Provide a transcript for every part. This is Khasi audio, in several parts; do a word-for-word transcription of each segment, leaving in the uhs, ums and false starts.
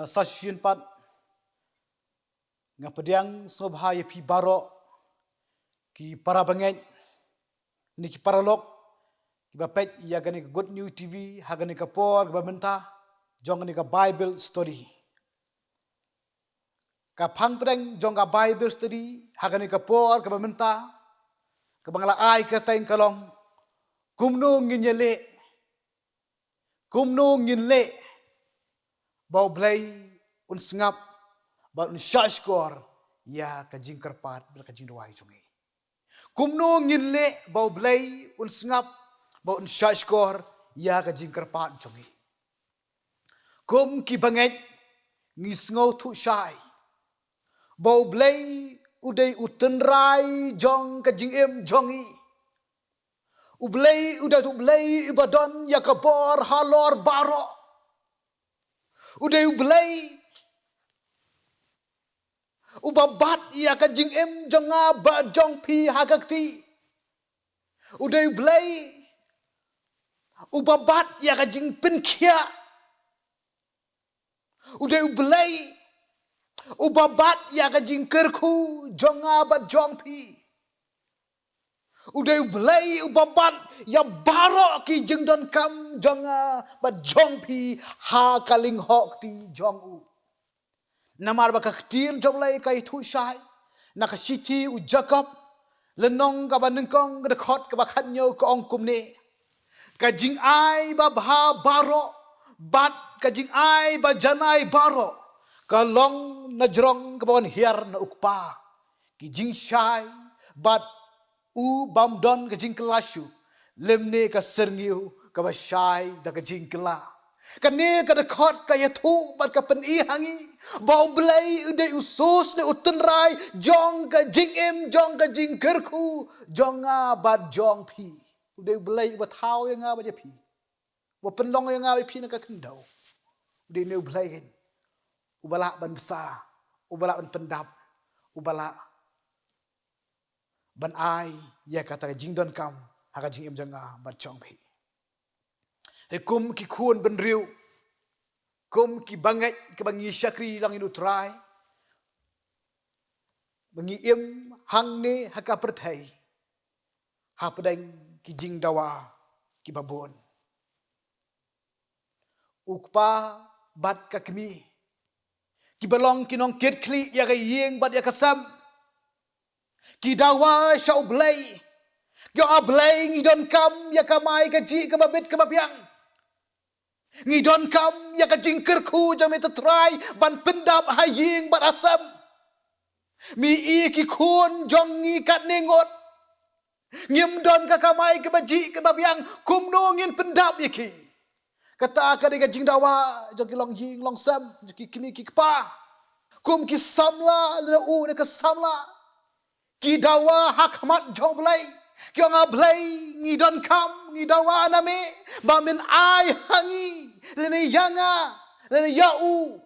Sa shisien pat nga pdiang sngewbha ïa phi baroh ki para bangeit ne ki paralok kiba peit ïa kane ka Good News T V ha kane ka por kaba mynta jong kane ka Bible study. Ka phang pdeng jong ka Bible study ha kane ka por kaba mynta kaba nga la ai kyrteng ka long: Kumno ngin ïaleh, kumno ngin leh ba U Blei un sngap bad un shahshkor ïa ka jingkyrpad bad ka jingduwai jong ngi? Kumno ngin leh ba U Blei un sngap bad un shahshkor ïa ka jingkyrpad jong ngi? Kum ki bangeit, ngi sngewthuh shai ba U Blei u dei u tynrai jong ka jingim jong ngi. U Blei u dei U Blei uba don ïa ka bor halor baroh. U dei U Blei uba bat ïa ka jingim jong nga bad jong phi ha ka kti. U dei U Blei uba bat ïa ka jingpynkhiah. U dei U Blei uba bat ïa ka jingkyrkhu jong nga bad jong phi. U dei U Blei uba bat ïa baroh ki jingdonkam jong nga bad jong phi ha ka lyngkhuh kti jong u. Namar ba ka ktien jong U Blei ka ïathuh shai na ka shithi u Jakob, lynnong kaba nyngkong, ka dkhot kaba khathynñiew, ka ong kumne: Ka jingai babha baroh bad ka jingai bajanai baroh ka long na jrong kaba wan hiar na U Kpa. Ki jingshai bad u bym don ka jingkylla shuh, lymne ka syrngiew kaba shai da ka jingkylla. Kane ka dkhot ka ïathuh bad ka pyni ha ngi ba U Blei u dei u source ne u tynrai jong ka jingim, jong ka jingkyrkhu jong nga bad jong phi. U dei U Blei uba thaw ïa nga bad ïa phi, uba pynlong ïa nga bad ïa phi na ka khyndew. U dei une U Blei uba lah ban bsa, uba lah ban pyndap, uba lah ban ai ïa kata ka jingdonkam ha ka jingim jong nga bad jong phi. Te kum ki khun bynriew, kum ki bangeit kiba ngi shakri lang ïa U Trai, ba ngi im hangne ha ka pyrthei hapdeng ki jingdawa kiba bun. U kpa bad ka kmie kiba long ki nongkitkhlieh ïa ka ïing bad ïa ka sem, ki dawa sha U Blei. Ki ong, A Blei, ngi donkam ïa ka kamai kajih kaba bit kaba biang. Ngi donkam ïa ka jingkyrkhu jong me, Trai, ban pyndap ha ïing bad ha sem. Me i ki khun jong ngi katne ngut. Ngim don ka kamai kaba jih kaba biang, kumno ngin pyndap ïa ki? Kata ka dei ka jingdawa jong ki longïing longsem, jong ki kmie ki kpa. Kum ki samla, lane u ne ka samla, ki dawa ha khmat jong U Blei. Ki ong, A Blei, ngi donkam, ngi dawa na me ba men ai ha ngi, lane ïa nga, lane ïa u,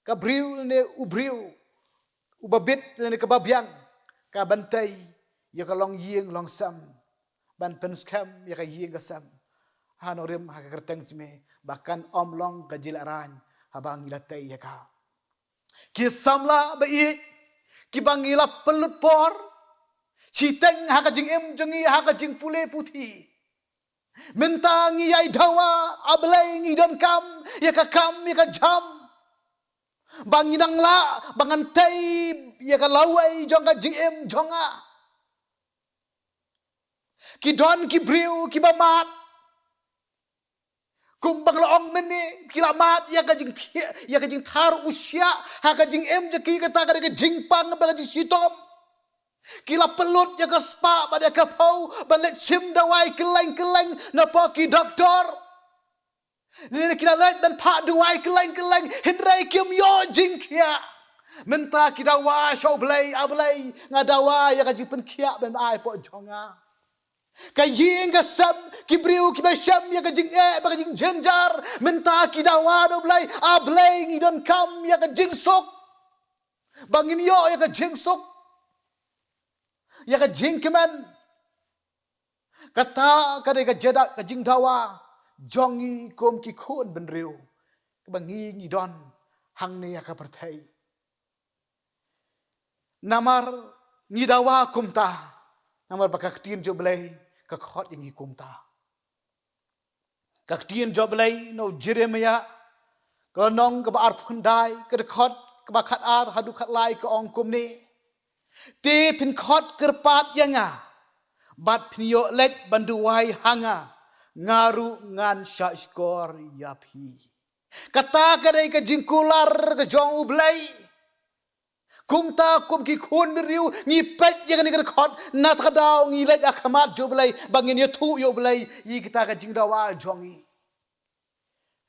ka briew lane u briew uba bit lane kaba biang, ka ban tei ïa ka longïing longsem, ban pynskhem ïa ka ïing ka sem. Ha nongrim, ha ka kyrteng jong me, ba kan ym long ka jingïalehrain haba ngi la tei ïa ka. Ki samla ba ïeit, kiba ngi la pynlut por shiteng ha ka jingim jong ngi ha ka jingpule puthi. Mynta ngi ïai dawa, A Blei, ngi donkam ïa ka kam ïa ka jam, ba ngi nang lah ba ngan tei ïa ka lawei jong ka jingim jong nga. Ki don ki briew kiba mad, kumba nga la ong mynne, ki la mad ïa ka jingthiah, ïa ka jingthar u shiah ha ka jingim jong ki. Kata ka dei ka jingpang bad ka jingshitom. Ki la pynlut ïa ka spah bad ïa ka phew ban leit shim dawai kylleng kylleng na poh ki doktor. Lane ki la leit ban phah dawai kylleng kylleng, hynrei kim ïoh jingkhiah. Mynta ki dawa sha U Blei, A Blei, nga dawa ïa ka jingpynkhiah ban ai hapoh jong nga. Ka ïing ka sem, ki briew kiba shem ïa ka jingeh bad ka jingjynjar, mynta ki dawa na U Blei, A Blei, ngi donkam ïa ka jingsuk, ba ngin ïoh ïa ka jingsuk, ïa ka jingkmen. Kata ka dei ka jada, ka jingdawa jong ngi kum ki khun bynriew, kaba ngi, ngi don hangne ïa ka pyrthei. Namar ngi dawa kumta, namar ba ka ktien jong U Blei ka khot ïa ngi kumta. Ka ktien jong U Blei na u Jeremiah, ka lynnong kaba arphew khyndai, ka dkhot kaba khatar haduh khatlai ka ong kumne: Te phin khot kyrpad ïa nga, bad phin ïoh leit ban duwai ha nga, nga ruh ngan shahshkor ïa phi. Kata ka dei ka jingkular ka jong U Blei. Kumta kum ki khun bynriew ngi peit ïa kane ka dkhot, na kata ka daw ngi leit ha khmat jong U Blei ba ngin ïathuh ïa U Blei ïa kita ka jingdawa jong ngi.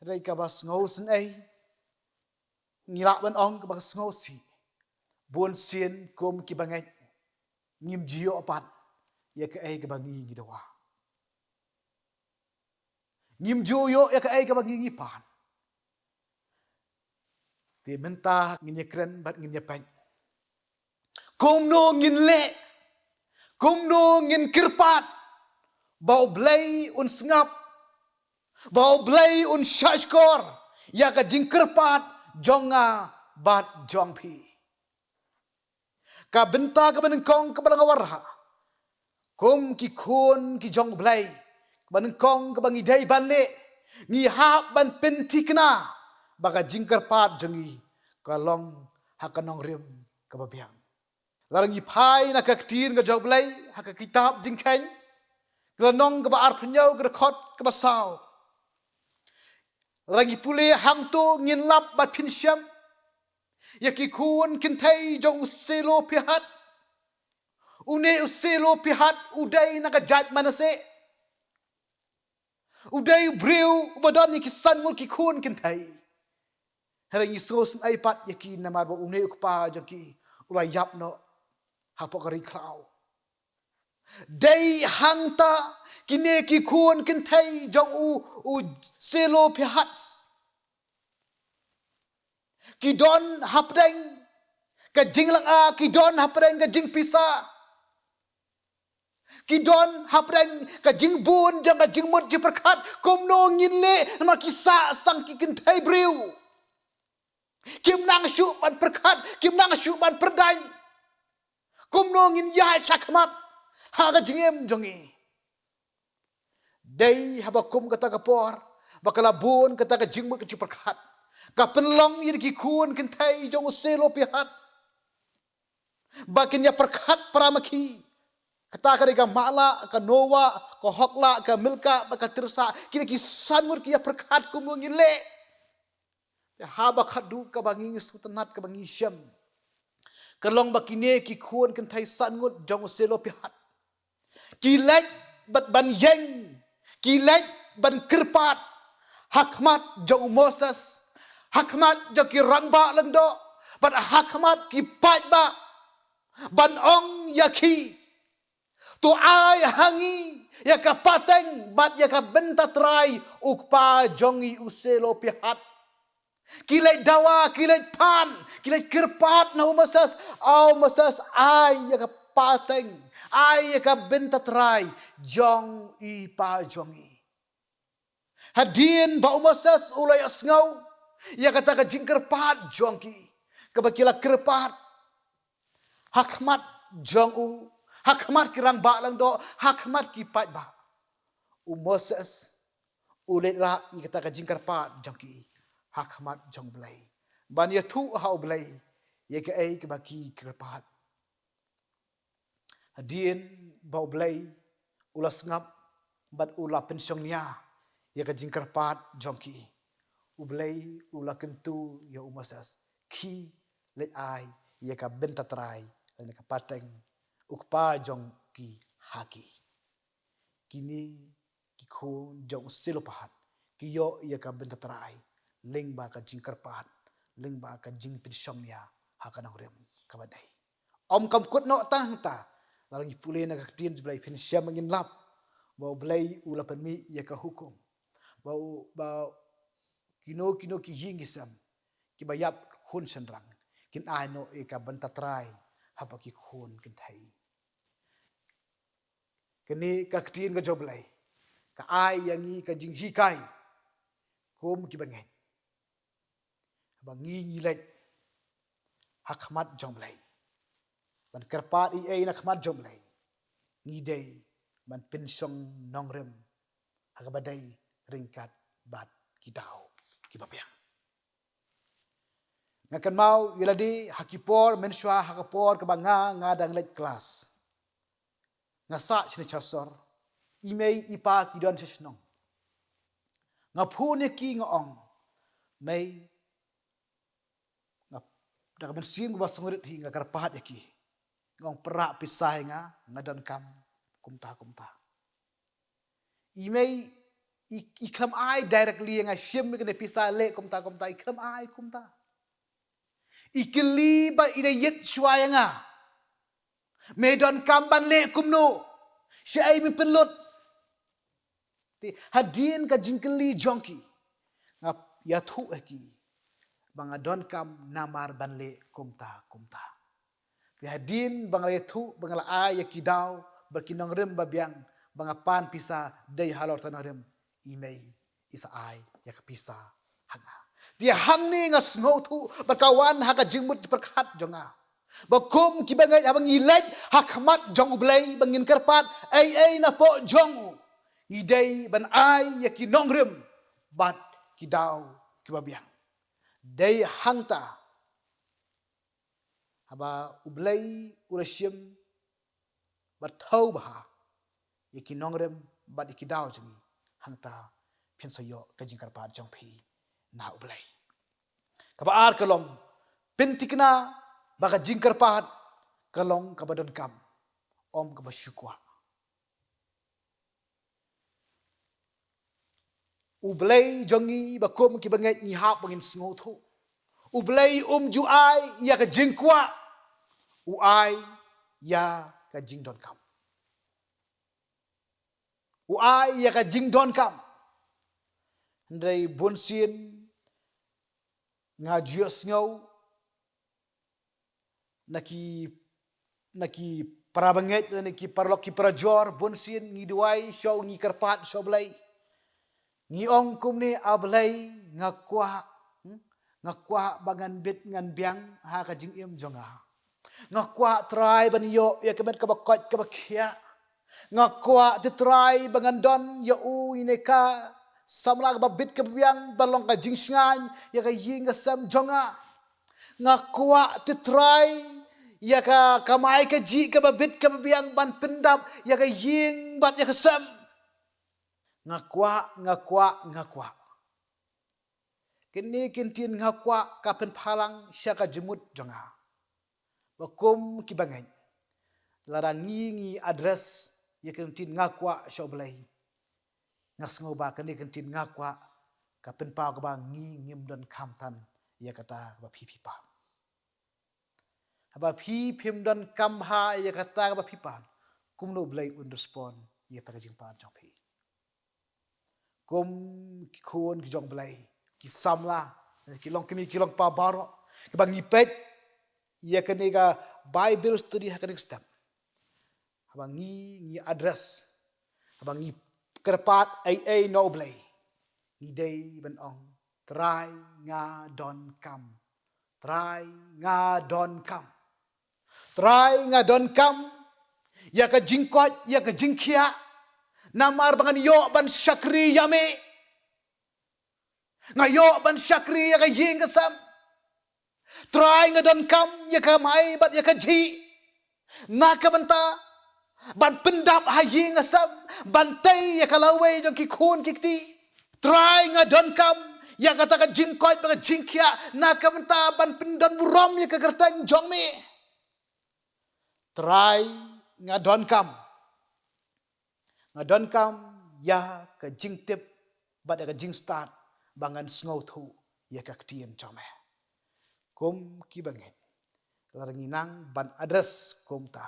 Hynrei kaba sngewsynei, ngi lah ban ong kaba sngewsih, bun sien kum ki bangeit ngim ju ïoh pat ïa kaei kaba ngi ngi dawa. Ngim ju ïoh ïa kaei kaba ngi ngi pan. Te mynta ngin ïakren bad ngin ïapeit. Kumno ngin leh, kumno ngin kyrpad ba U Blei un sngap, ba U Blei un shahshkor ïa ka jingkyrpad jong nga bad jong phi. Ka bynta kaba nyngkong kaba la nga wanrah, kum ki khun ki jong U Blei, kaba nyngkong kaba ngi dei ban leh, ngi hap ban pynthikna ba ka jingkyrpad jong ngi ka long ha ka nongrim kaba biang. Lada ngi phai na ka ktien ka jong U Blei ha ka kitab Jingkheiñ, ka lynnong kaba arphew hynñiew, ka dkhot kaba saw. Lada ngi pule hangto ngin lap bad phin shem ïa ki khun kynthei jong u Selophehad. Une u Selophehad u dei na ka jait Manasseh. U dei u briew uba don ïa ki san ngut ki khun kynthei. Hynrei ngi sngewsynei pat ïa ki namar ba une u kpa jong ki u la ïap noh hapoh ka ri khlaw. Dei hangta kine ki khun kynthei jong u, u Selophehad, ki don hapdeng ka jinglynga, ki don hapdeng ka jingpisa, ki don hapdeng ka jingbun jong ka jingmut jingpyrkhat. Kumno ngin leh namar ki sah sang ki kynthei briew. Kim nang shuh ban pyrkhat, kim nang shuh ban pyrdaiñ. Kumno ngin ïaid shakhmat ha ka jingim jong ngi? Dei haba kum kata ka por ba ka la bun kata ka jingmut ka jingpyrkhat, ka pynlong ïa ki khun kynthei jong u Selophehad ba kin ïa pyrkhat para ma ki. Kata ka dei ka Mahlah, ka Noah, ka Hoglah, ka Milkah bad ka Tirsa. Kine ki san ngut ki ïa pyrkhat kumno ngin leh. Te haba khatduh kaba ngi sngewtynnat, kaba ngi shem, ka long ba kine ki khun kynthei san ngut jong u Selophehad ki leit bad ban ïeng, ki leit ban kyrpad ha khmat jong u Moses, ha khmat jong ki rangbah lyngdoh, bad ha khmat ki paidbah, ban ong ïa ki, to ai ha ngi ïa ka pateng bad ïa ka bynta trai u kpa jong ngi u Selophehad. Ki leit dawa, ki leit pan, ki leit kyrpad na u Moses, "O Moses, ai ïa ka pateng, ai ïa ka bynta trai jong i pa jong ngi." Hadien ba u Moses u la ïohsngew ïa kata ka jingkyrpad jong ki, kaba ki la kyrpad ha khmat jong u, ha khmat ki rangbah lyngdoh, ha khmat ki paidbah, u Moses u leit rah ïa kata ka jingkyrpad jong ki ha khmat jong u Blei, ban ïathuh ha u Blei ïa kaei kaba ki kyrpad. Hadien ba u Blei u la sngap bad u la pynshong nia ïa ka jingkyrpad jong ki, u Blei u la kyntu ïa u Moses, "Khie leit ai ïa ka bynta trai lane ka pateng u kpa jong ki ha ki." Kine ki khun jong u Selophehad ki ïoh ïa ka bynta trai lyngba ka jingkyrpad, lyngba ka jingpynshong nia ha ka nongrim kaba dei. Ym kam kut noh tang hangta, lada ngi pule na ka ktien jong u Blei phin shem, ngin lap ba u Blei u la pynmih ïa ka hukum ba u, ba kino kino ki ïing ki sem kiba ïap khun shynrang kin ai noh ïa ka bynta trai hapoh ki khun kynthei. Kane ka ktien ka jong u Blei ka ai ïa ngi ka jinghikai kum ki bangeit. Haba ngi ngi leit ha khmat jong U Blei ban kyrpad ei ei na khmat jong U Blei, ngi dei ban pynshong nongrim ha kaba dei ryngkat bad ki daw kiba biang. Nga kynmaw ïa lade ha ki por mynshuwa, ha ka por kaba nga nga dang leit klas. Nga sah shane sha sor, i mei i pa ki don sha shnong. Nga phone ïa ki nga ong, mei, nga, da ka mynsiem kaba sngewrit hi nga kyrpad ïa ki. Nga ong, pynrah pisa ïa nga, nga donkam kumta kumta. I mei i, i khlem ai directly ïa nga, shim ïa kane pisa leh kumta kumta, i khlem ai kumta. I kylli bad i da ïeit shuwa ïa nga, me donkam ban leh kumno? Shaei me pynlut? Te hadien ka jingkylli jong ki, nga ïathuh ha ki ba nga donkam namar ban leh kumta kumta. Te hadien ba nga la ïathuh, ba nga la ai ïa ki daw bad ki nongrim ba biang, ba nga pan pisa dei halor ta nongrim, i mei i sa ai ïa ka pisa ha nga. Te hangne nga sngewthuh bad ka wan ha ka jingmut jingpyrkhat jong nga ba kum ki bangeit, haba ngi leit ha khmat jong U Blei ba ngin kyrpad ei ei napoh jong u, ngi dei ban ai ïa ki nongrim bad ki daw kiba biang. Dei hangta haba U Blei u la shim bad thew bha ïa ki nongrim bad ïa ki daw jong ngi, hangta phin sa ïoh ka jingkyrpad jong phi na U Blei. Kaba ar ka long, pynthikna ba ka jingkyrpad ka long kaba donkam, ym kaba shu kwah. U Blei jong ngi ba kum ki bangeit ngi hap ba ngin sngewthuh, U Blei um ju ai ïa ka jingkwah, u ai ïa ka jingdonkam. U ai ïa ka jingdonkam. Hynrei bunsien nga ju ïohsngew na ki, na ki para bangeit, na ki paralok, ki parajor, bunsien ngi duwai sha u, ngi kyrpad sha U Blei. Ngi ong kumne, A Blei, nga kwah, hmm? Nga kwah ba ngan bit ngan biang ha ka jingim jong nga. Nga kwah, Trai, ban ïoh ïa ka met kaba koit kaba khiah. Nga kwah, te Trai, ba ngan don ïa u, ine ka samla kaba bit kaba biang, ban long ka jingshngaiñ ïa ka ïing ka sem jong nga. Nga kwah, te Trai, ïa ka kamai kajih kaba bit kaba biang, ban pyndap ïa ka ïing bad ïa ka sem. Nga kwah, nga kwah, nga kwah. Kine ki ktien nga kwah ka pynpaw lang sha ka jingmut jong nga. Ba kum ki bangeit, lada ngi, ngi address ïa ki ktien nga kwah sha U Blei, nga sngew ba kine ki ktien nga kwah ka pynpaw kaba ngi ngim donkam than ïa kata kaba phi phi pan. Haba phi phim donkam bha ïa kata kaba phi pan, kumno U Blei un respond ïa kata ka jingpan jong phi? Kum ki khun ki jong U Blei, ki samla, ki longkmie ki longkpa baroh, kiba ngi peit ïa kane ka Bible study ha kane ka step, haba ngi, ngi address, haba ngi kyrpad ei ei na U Blei, ngi dei ban ong, Trai, nga donkam. Trai, nga donkam. Trai, nga donkam ïa ka jingkoit, ïa ka jingkhiah, namar ba ngan ïoh ban shakri ïa me. Nga ïoh ban shakri ïa ka ïing ka sem. Trai, nga donkam ïa ka kamai bad ïa ka kajih, na ka bynta ban pyndap ha ïing ha sem, ban tei ïa ka lawei jong ki khun ki kti. Trai, nga donkam ïa kata ka jingkoit bad ka jingkhiah, na ka bynta ban pyndonburom ïa ka kyrteng jong me. Trai, nga donkam. Nga donkam ïa ka jingtip bad ïa ka jingstad ba ngan sngewthuh ïa ka ktien jong me. Kum ki bangeit, lada ngi nang ban address kumta,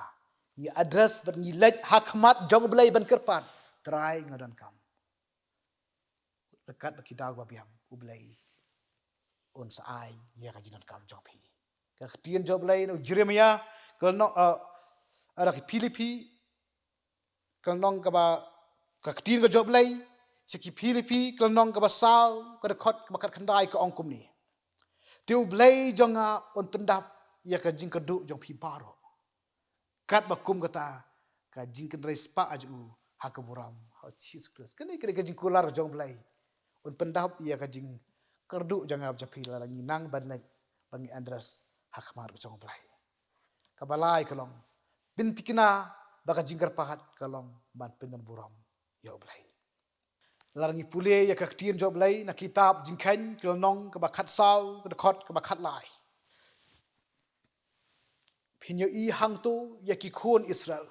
ngi address bad ngi leit ha khmat jong U Blei ban kyrpad, Trai, nga donkam. Ryngkat bad ki daw ba biang, U Blei un sa ai ïa ka jingdonkam jong phi. Ka ktien jong U Blei na u Jeremiah, ka lynnong, eh, eh, na ki Philippi, ka lynnong kaba, ka ktien ka jong U Blei sha ki Philippi, ka lynnong kaba saw, ka dkhot kaba khatkhyndai, ka ong kumne: Te U Blei jong nga un pyndap ïa ka jingkyrduh jong phi baroh, katba kum kata ka jingkynrei spah jong u ha ka burom ha U Jisu Khrist. Kane ka dei ka jingkular jong U Blei. Un pyndap ïa ka jingkyrduh jong nga jong phi lada ngi nang ban leit ban ngi address ha khmat jong U Blei. Kaba lai ka long, pynthikna ba ka jingkyrpad ka long ban pyndonburom ïa U Blei. Lada ngi pule ïa ka ktien jong U Blei na kitab Jingkheiñ ka lynnong kaba khatsaw, ka dkhot kaba khatlai. Phin ïohi hangto ïa ki khun Israel.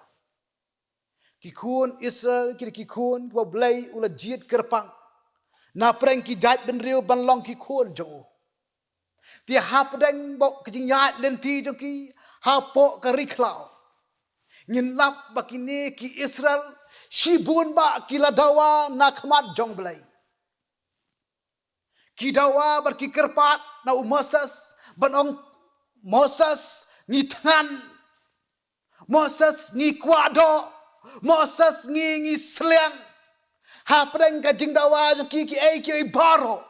Ki khun Israel ki dei ki khun kiba U Blei u la jied kyrpang na pdeng ki jaitbynriew ban long ki khun jong u. Te hapdeng ba ka jingïaid lynti jong ki hapoh ka ri khlaw, ngin lap ba kine ki Israel shibun bah ki la dawa na khmat jong U Blei. Ki dawa bad ki kyrpad na u Moses ban ong, Moses, ngi thngan. Moses, ngi kwah doh. Moses, ngi, ngi sliang. Hapdeng ka jingdawa jong ki, kiei kiei baroh,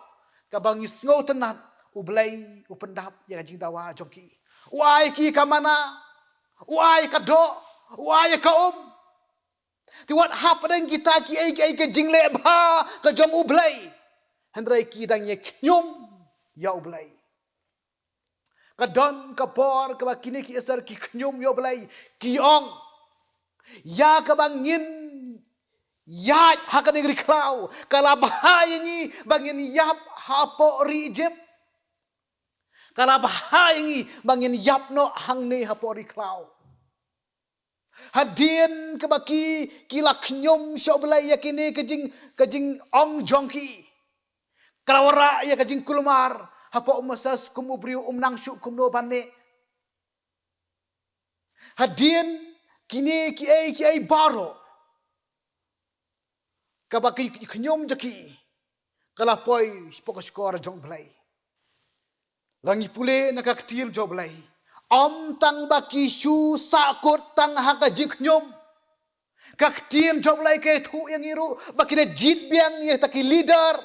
kaba ngi sngewtynnat, U Blei u pyndap ïa ka jingdawa jong ki. U ai ki ka manna, u ai ka doh, u ai ka um. Te wat hapdeng kita kiei kiei ka jingleh bha ka jong U Blei, hynrei ki dang ïa khñium ïa U Blei. Ka don ka por kaba kine ki Israel ki khñium ïa U Blei, ki ong, ïa kaba ngin ïaid ha kane ka ri khlaw ka la bha ïa ngi ba ngin ïap hapoh ri Egypt. Ka la bha ïa ngi ba ngin ïap noh hangne hapoh ri khlaw. Hadien kaba ki, ki la khñium sha U Blei ïa kine ka jing, ka jingong jong ki, ka la wanrah ïa ka jingkulmar hapoh u Moses kum u briew um nang shuh kumno ban neh. Hadien kine kiei kiei baroh kaba ki khñium jong ki ka la poi shapoh ka shkor jong U Blei. Lada ngi pule na ka ktien jong U Blei, ym tang ba ki shu sahkut tang ha ka jingkhñium. Ka ktien jong U Blei ka ïathuh ïa ngi ruh ba ki da jied biang ïa kita ki leader,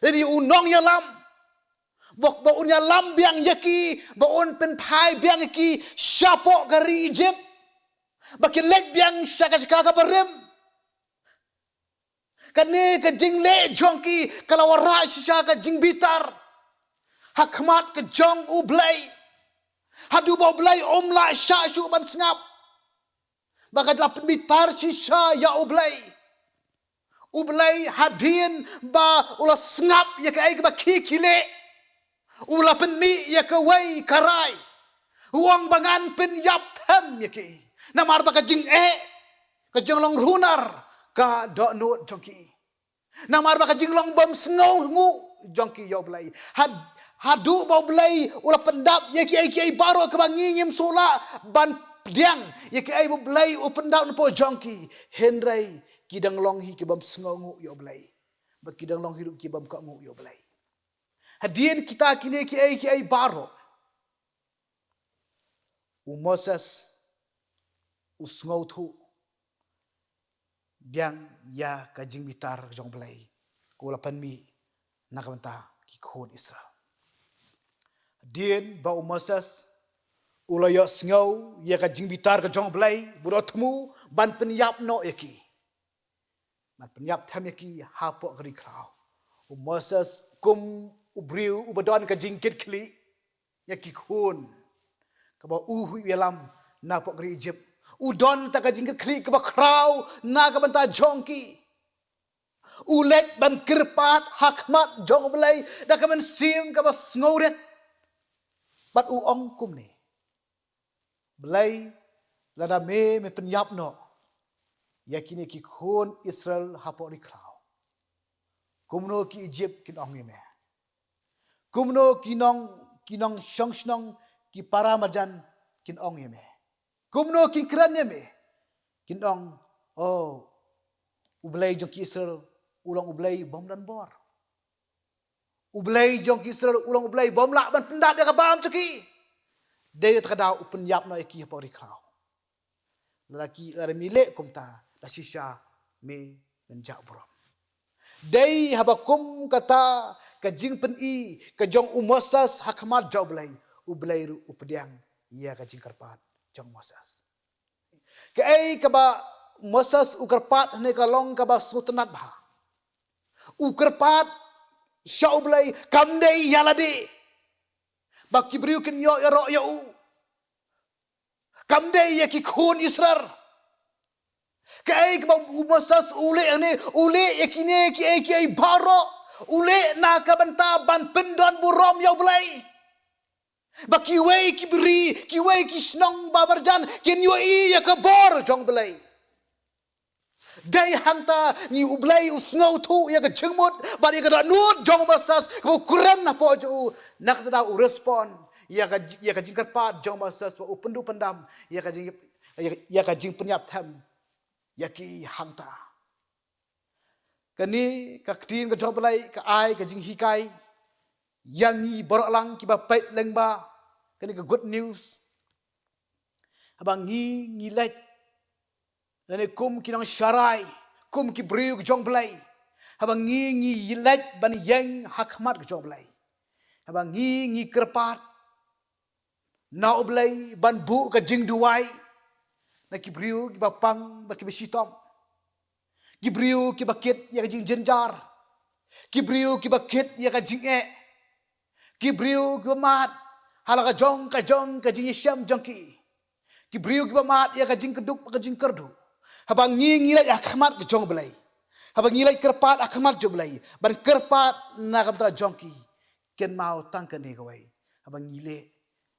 lane u nongïalam, ba, ba un ïalam biang ïa ki, ba un pynphai biang ïa ki shapoh ka ri Egypt, ba kin leit biang sha ka jaka kaba rim. Kane ka jingleh jong ki ka la wanrah shisha ka jingbitar ha khmat ka jong U Blei, haduh ba U Blei um lah shah shuh ban sngap, ba ka la pynbitar shisha ïa U Blei. U Blei hadien ba u la sngap ïa kaei kaba ki, ki leh, u la pynmih ïa kawei ka rai, u ong ba ngan pynïap them ïa ki. Namar ba ka jingeh, ka jinglong runar ka dohnud jong ki. Namar ba ka jinglong bym sngewnguh jong ki ïa U Blei. Had, haduh ba U Blei u la pyndap ïa kiei kiei baroh kaba ngi ngim shu lah ban pdiang ïa kiei ba U Blei u pyndap napoh jong ki, hynrei ki dang long hi ki bym sngewnguh ïa U Blei, ba ki dang long hi ruh ki bym kohnguh ïa U Blei. Hadien kita kine kiei kiei baroh, u Moses u sngewthuh biang ïa ka jingbitar jong U Blei ka u la pynmih na ka bynta ki khun Israel. Hadien ba u Moses u la ïohsngew ïa ka jingbitar ka jong U Blei, u la thmu ban pynïap noh ïa ki, ban pynïap them ïa ki hapoh ka ri khlaw. U Moses kum u briew uba don ka jingkitkhlieh ïa ki khun, kaba u ïalam napoh ka ri Egypt, u don tang ka jingkitkhlieh kaba khraw na ka bynta jong ki. U leit ban kyrpad ha khmat jong U Blei da ka mynsiem kaba sngewrit, bad u ong kumne, Blei, lada me, me pynïap noh ïa kine ki khun Israel hapoh ri khlaw, kumno ki Egypt kin ong ïa me? Kumno ki nong, ki nongshong shnong, ki para marjan kin ong ïa me? Kumno kin kren ïa me? Kin ong, oh, U Blei jong ki Israel u long U Blei bym don bor. U Blei jong ki Israel u long U Blei bym lah ban pyndap ïa ka bam jong ki. Dei da kata ka daw u pynïap noh ïa ki hapoh ri khlaw. Lada ki, lada me leh kumta, da shisha me, men jah burom. Dei haba kum kata ka jingpyni ka jong u Moses ha khmat jong u Blei, u Blei ruh u pdiang ïa ka jingkyrpad jong u Moses. Kaei kaba u Moses u kyrpad hangne ka long kaba sngewtynnad bha. U kyrpad sha u Blei, kam dei ïa lade ba ki briew kin ïoh ïaroh ïa u. Kam dei ïa ki khun Israel. Kaei kaba u Moses u leh hangne, u leh ïa kine kiei kiei baroh, u leh na ka bynta ban pyndonburom ïa u Blei. Ba kiwei ki bri, kiwei ki shnong ba marjan kin ïohi ïa ka bor jong u Blei. Dei hangta ngi, u Blei u sngewthuh ïa ka jingmut bad ïa ka dohnud jong u Moses kaba u kren hapoh jong u. Na kata daw u respond ïa ka, ïa ka jingkyrpad jong u Moses, ba u pynduh pyndam ïa ka jing, ïa, ïa ka jingpynïap them ïa ki hangta. Kane ka ktien ka jong u Blei ka ai ka jinghikai ïa ngi baroh lang kiba peit lyngba kane ka Good News. Haba ngi, ngi leit lane kum ki nongsharai, kum ki briew ka jong u Blei, haba ngi, ngi leit ban ïeng ha khmat ka jong u Blei, haba ngi, ngi kyrpad na u Blei ban buh ka jingduwai na ki briew kiba pang bad kiba shitom, ki briew kiba kit ïa ka jingjynjar, ki briew kiba kit ïa ka jingeh, ki briew kiba mad ha la ka jong ka jong ka jingïashem jong ki, ki briew kiba mad ïa ka jingkdup ka jingkyrduh. Haba ngi, ngi leit ha khmat ka jong u Blei, haba ngi leit kyrpad ha khmat jong u Blei ban kyrpad na ka bynta jong ki, kynmaw tang kane kawei, haba ngi leh,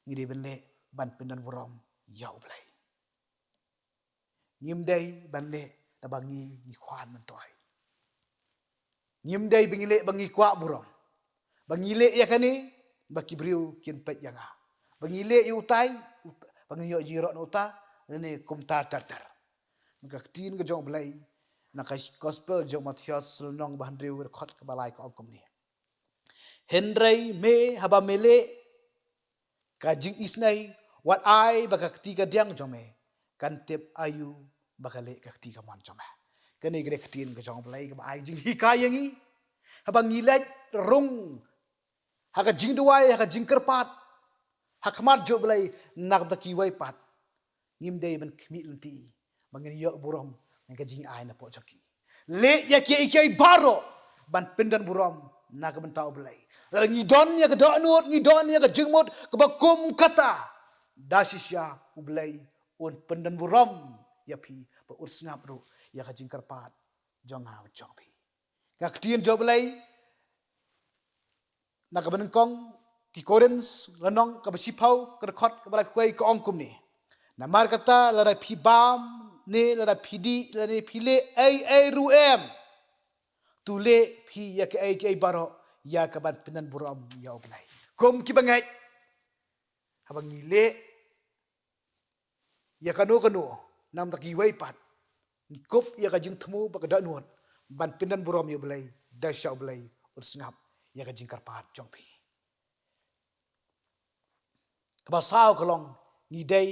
ngi dei ban leh ban pyndonburom ïa u Blei. Ngim dei ban leh da ba ngi, ngi khwan myntoi. Ngim dei ba ngi leh ba ngi kwah burom, ba ngi leh ïa kane ba ki briew kin peit ïa nga, ba ngi leh ïa utai, ut-, ba ngi ïoh jingïaroh na uta, lane kumta ter ter. Ka ktien ka jong u Blei na ka Gospel jong u Mathaios lynnong ba hynriew, dkhot kaba lai ka ong kumne: Hynrei me, haba me leh ka jingisynei, wat ai ba ka kti kadiang jong me kan tip aïu ba ka leh ka kti kamon jong me. Kane ka dei ka ktien ka jong u Blei kaba ai jinghikai ïa ngi. Haba ngi leit rung ha ka jingduwai, ha ka jingkyrpad ha khmat jong u Blei na ka bynta kiwei pat, ngim dei ban khmih lynti ba ngin ïoh burom na ka jingai na poh jong ki. Leh ïa kiei kiei baroh ban pyndonburom na ka bynta u Blei. Lada ngi don ïa ka dohnud, ngi don ïa ka jingmut kaba kum kata, da shisha u Blei un pyndonburom ïa phi, ba un sngap ruh ïa ka jingkyrpad jong nga bad jong phi. Ka ktien jong u Blei na kaba nyngkong ki Korinth lynnong kaba shiphew, ka dkhot kaba laiphew wei ka ong kumne: Namar kata, lada phi bam ne lada phi dih lane phi leh ei ei ruh em, to leh phi ïa kiei kiei baroh ïa ka ban pyndonburom ïa u Blei. Kum kiba ngeit, haba ngi leh ïa kano kano na ka bynta kiwei pat, ngi kup ïa ka jingthmu bad ka dohnud ban pyndonburom ïa u Blei, da shisha u Blei un sngap ïa ka jingkyrpad jong phi. Kaba saw ka long, ngi dei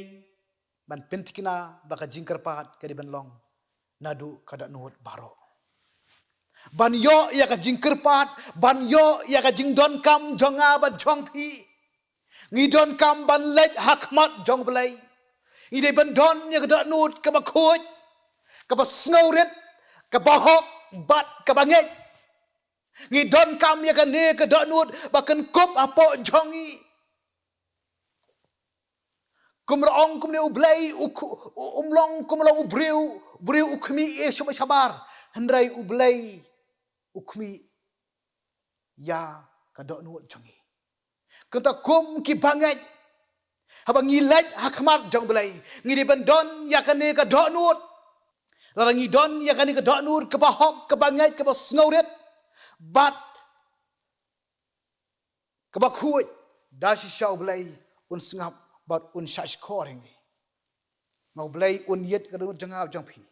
ban pynthikna ba ka jingkyrpad ka dei ban long naduh ka dohnud baroh, ban ïoh ïa ka jingkyrpad, ban ïoh ïa ka jingdonkam jong nga bad jong phi. Ngi donkam ban leit ha khmat jong u Blei, ngi dei ban don ïa ka dohnud kaba khuid, kaba sngewrit, kaba hok bad kaba ngeit. Ngi donkam ïa kane ka dohnud ba kan kup hapoh jong ngi. Kumba ong kumne, u Blei u khu-, u, um long kumba long u briew, briew u khmih ei shuh ba shabar, hynrei u Blei u khmih ïa ka dohnud jong ngi. Kumta kum kiba ngeit, haba ngi leit ha khmat jong u Blei, ngi dei ban don ïa kane ka dohnud. Lada ngi don ïa kane ka dohnud kaba hok, kaba ngeit, kaba sngewrit bad kaba khuid, da shisha u Blei un sngap bad un shahshkor ïa ngi. Ma u Blei un ïeit ka dohnud jong nga bad jong phi.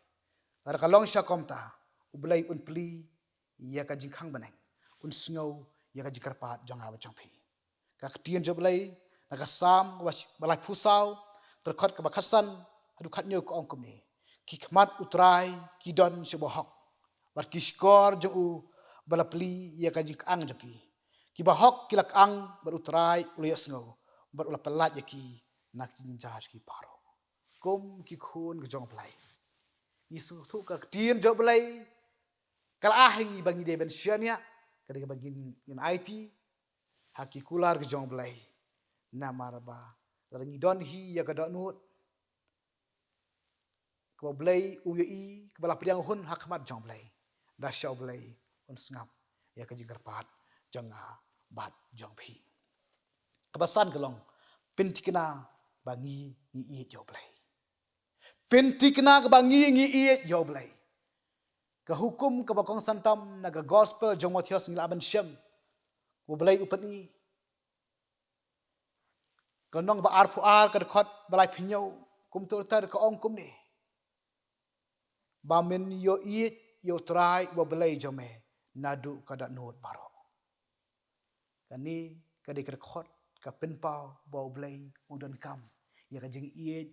Lada ka long shisha kumta, u Blei un plie ïa ka jingkhang bneng, un sngew ïa ka jingkyrpad jong nga bad jong phi. Ka ktien jong u Blei na ka Salm ba shi-, ba laiphew saw, ka dkhot kaba khatsan haduh khathynñiew ka ong kumne: Ki khmat u Trai ki don sha ba hok, bad ki shkor jong u ba la plie ïa ka jingkyang jong ki. Ki bahok ki la kyang bad U Trai u la ïohsngew bad u la pyllait ïa ki na ki jingjynjar ki baroh. Kum ki khun ka jong U Blei, ngi sngewthuh ka ktien jong U Blei ka la ai ha ngi ba ngi dei ban shaniah, ka dei ba ngin, ngin aiti ha ki kular ka jong U Blei. Namar ba lada ngi don hi ïa ka dohnud kaba U Blei u ïohi, kaba la pdiang hun ha khmat jong U Blei, da shisha U Blei un sngap ïa ka jingkyrpad jong nga bad jong phi. Kaba san ka long, pynthikna ba ngi, ngi ïeit ïa U Blei. Pynthikna kaba ngi, ngi ïeit ïa U Blei. Ka hukum kaba kongsan tam na ka gospel jong Mathaios ngi lah ban shem, U Blei u pyni. Ka lynnong ba arphew ar, ka dkhot ba laiphew hynñiew, kumta ter ka ong kumne: Ba men ïohi ïeit ïa U Trai uba Blei jong me naduh ka dohnud baroh. Kane ka dei ka dkhot ka pynpaw ba U Blei u donkam ïa ka jingïeit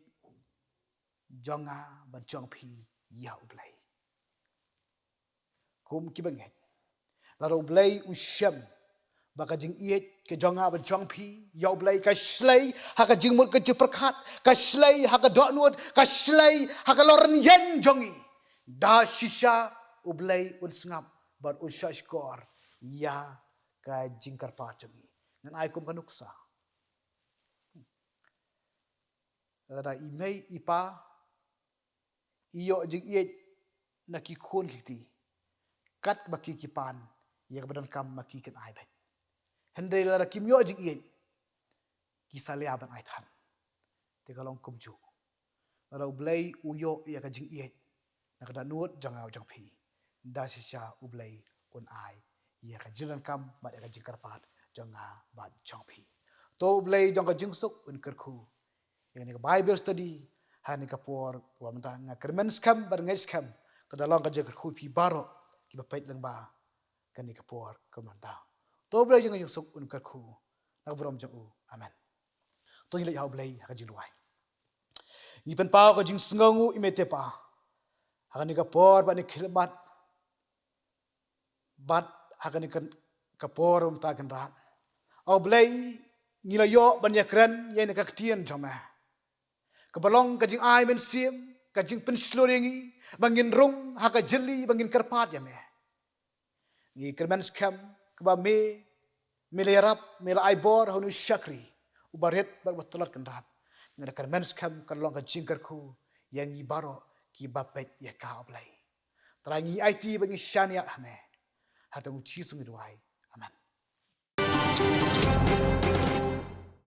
jong nga bad jong phi ïa U Blei. Kum ki bangeit, lada U Blei u shem ba ka jingïeit ka jong nga bad jong phi ïa U Blei ka shlei ha ka jingmut ka jingpyrkhat, ka shlei ha ka dohnud, ka shlei ha ka lornïeng jong ngi, da shisha U Blei un sngap bad un shahshkor ïa ka jingkyrpad jong ngi. Ngan ai kum ka nuksa. Lada i mei i pa i ïoh jingïeit na ki khun ki kti, katba ki, ki pan ïa kaba donkam ma ki kin ai beit. Hynrei lada kim ïoh jingïeit, ki salia ban ai than. Te ka long kumjuh, lada U Blei u ïoh ïa ka jingïeit na ka dohnud jong nga jong phi, da shisha U Blei un ai ïa ka jingdonkam bad ïa ka jingkyrpad jong nga bad jong phi. To U Blei jong ka jingsuk un kyrkhu ïa kane ka Bible study ha kane ka por kaba mynta. Nga kyrmen skhem bad ngeit skhem ka da long ka jingkyrkhu ïa phi baroh kiba peit lyngba kane ka por kaba mynta. To U Blei jong ka jingsuk un kyrkhu na ka burom jong u. Amen. To ngin leit ha U Blei ha ka jingduwai. Ngi pynpaw ka jingsngewnguh ïa me te Pa ha kane ka por bad kane ka khyllipmat bad ha kane ka, ka por mynta Kynrad. A Blei, ngi la ïoh ban ïakren ïa kane ka ktien jong me kaba long ka jingai mynsiem, ka jingpynshlur ïa ngi ba ngin rung ha ka jylli ba ngin kyrpad ïa me. Ngi kyrmen skhem kaba me, me la ïarap, me la ai bor ha une u shakri uba rit bad uba tlot Kynrad. Ngi da kyrmen skhem ka long ka jingkyrkhu ïa ngi baroh kiba peit ïa ka, A Blei. Trai, ngi aiti bad ngi shaniah ha me. Ha kyrteng U Jisu ngi duwai.